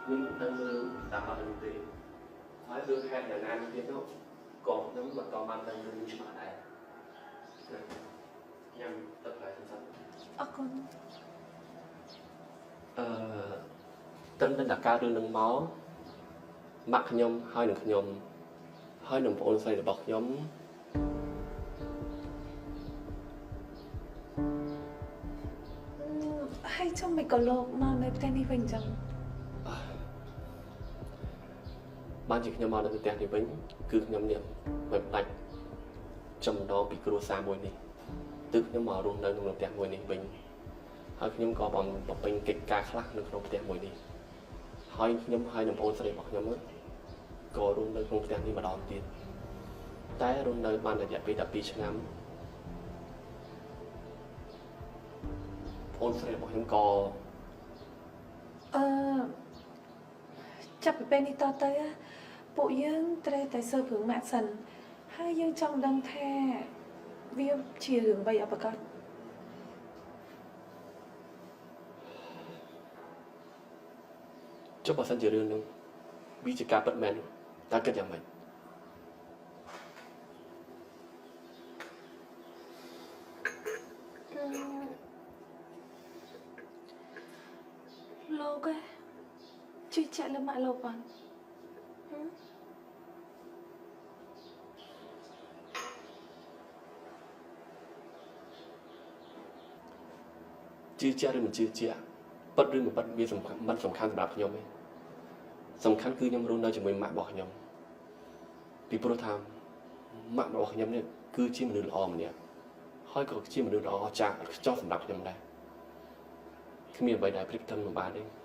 ខ្ញុំមិនដឹងរឿងតាមបាត់នោះទេហើយរឿងហេតុយ៉ាងណានោះទៀតនោះក៏ខ្ញុំមិនតបានដឹងរឿងនេះច្បាស់ដែរញ៉ាំទឹកផ្លែសិនសិន អរគុណ អឺត្រឹមតែដល់ការរឿងនឹងមកម៉ាក់ខ្ញុំហើយនឹងខ្ញុំហើយនឹងប្អូនស្រីរបស់ខ្ញុំ ហើយចុះមិនក៏លោកមកនៅផ្ទះនេះវិញចឹង បានជាខ្ញុំមកនៅផ្ទះនេះវិញគឺខ្ញុំនេះមិនដាច់ចំណងពីគ្រួសារមួយនេះទើបខ្ញុំមករស់នៅក្នុងផ្ទះមួយនេះវិញហើយខ្ញុំក៏បំពេញកិច្ចការខ្លះនៅក្នុងផ្ទះមួយនេះហើយខ្ញុំហើយនឹងប្អូនស្រីរបស់ខ្ញុំក៏រស់នៅក្នុងផ្ទះនេះម្ដងទៀតតែរស់នៅបានរយៈពេល12ឆ្នាំប្អូនស្រីរបស់ខ្ញុំក៏ អឺចាប់ពីពេលនេះតទៅពួកយើងត្រូវតែស៊ើបរឿងម៉ាក់សិនហើយយើងចង់ដឹងថាវាជារឿងអ្វីអបកត ចុះបើសិនជារឿងហ្នឹងវាជាការពិតមែនតើគិតយ៉ាងម៉េច លោកឯងជឿជាក់លើម៉ាក់លោកអត់ ជឿជាក់ឬមិនជឿជាក់ពិតឬមិនពិតវាសំខាន់មិនសំខាន់សម្រាប់ខ្ញុំទេសំខាន់គឺខ្ញុំរស់នៅជាមួយម៉ាក់របស់ខ្ញុំពីព្រោះថាម៉ាក់របស់ខ្ញុំនេះគឺជាមនុស្សល្អម្នាក់ហើយក៏ជាមនុស្សល្អអស្ចារ្យឥតខ្ចោះសម្រាប់ខ្ញុំដែរគ្មានអ្វីដែលប្រៀបផ្ទឹមនឹងបានទេ